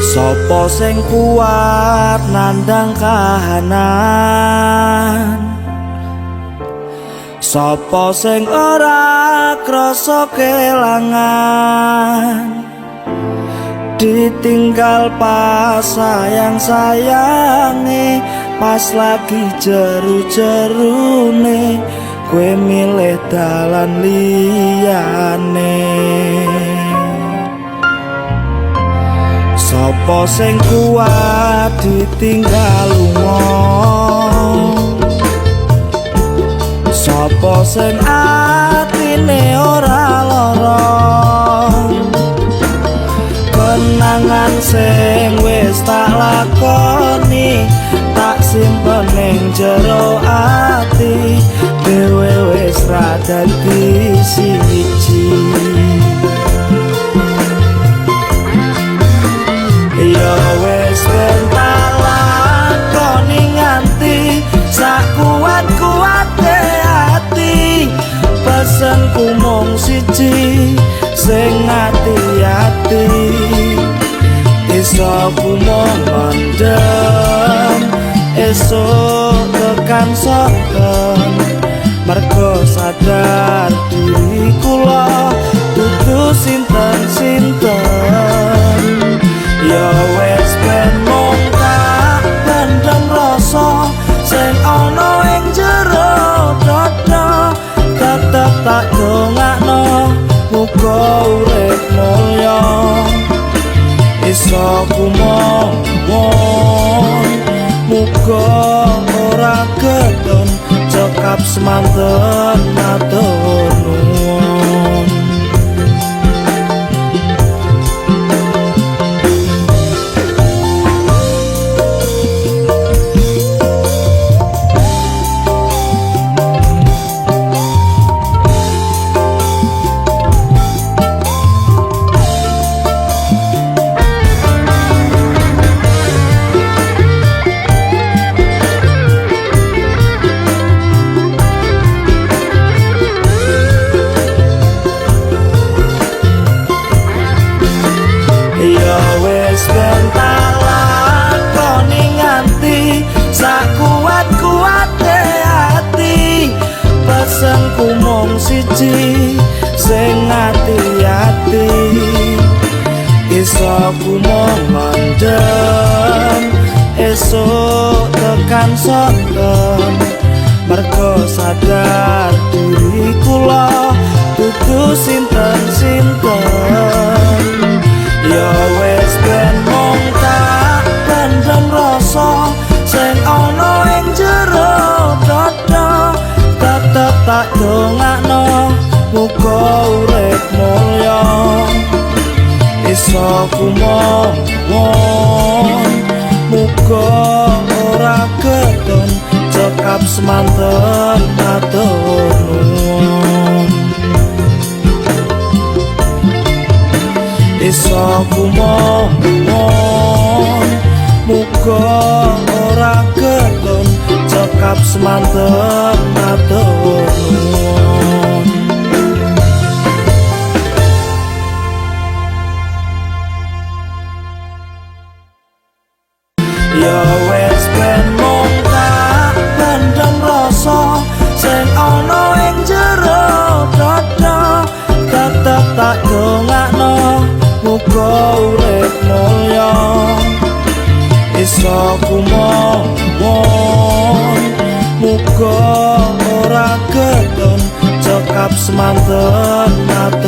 Sopo sing kuat nandang kahanan, sopo sing ora krasa kelangan, ditinggal pas sayang-sayange, pas lagi jeru-jerune, kowe milih dalan liyane. Sopo sing kuat ditinggal lunga, sopo sing atine ora lara, kenangan sing wis tak lakoni tak simpen ning jero ati, dhewe wis ra dadi siji. Ya wis ben tak lakoni nganti sak kuat-kuate ati, pesenku mung siji sing ati-ati, iso ku mung mendem esuk tekan sonten, mergo sadar diri kula dudu sinten-sinten. Ya wis ben mung tak pendem rasa sing ana ing jero dada, tetep tak dongakno muga urip mulya, iso kumawon muga ora keton, cekap semanten matur nuwun. Ya wis ben tak lakoni nganti sak kuat-kuate ati, pesenku mung siji sing ati-ati, iso ku mung mendem esuk tekan sonten, mergo sadar diri kula dudu sinten-sinten. Ya wis ben mung tak pendem rasa sing ana ing jero dada, tetep tak dongakno muga urip mulya, iso kumawon muga ora keton, cekap semanten matur nuwun. Iso kumawon muga ora keton, cekap semanten matur nuwun. Ya wis ben mung tak pendem rasa sing ana ing jero dada, tetep tak dongakno muga urip mulya, iso kumawon muga ora keton, cekap semanten matur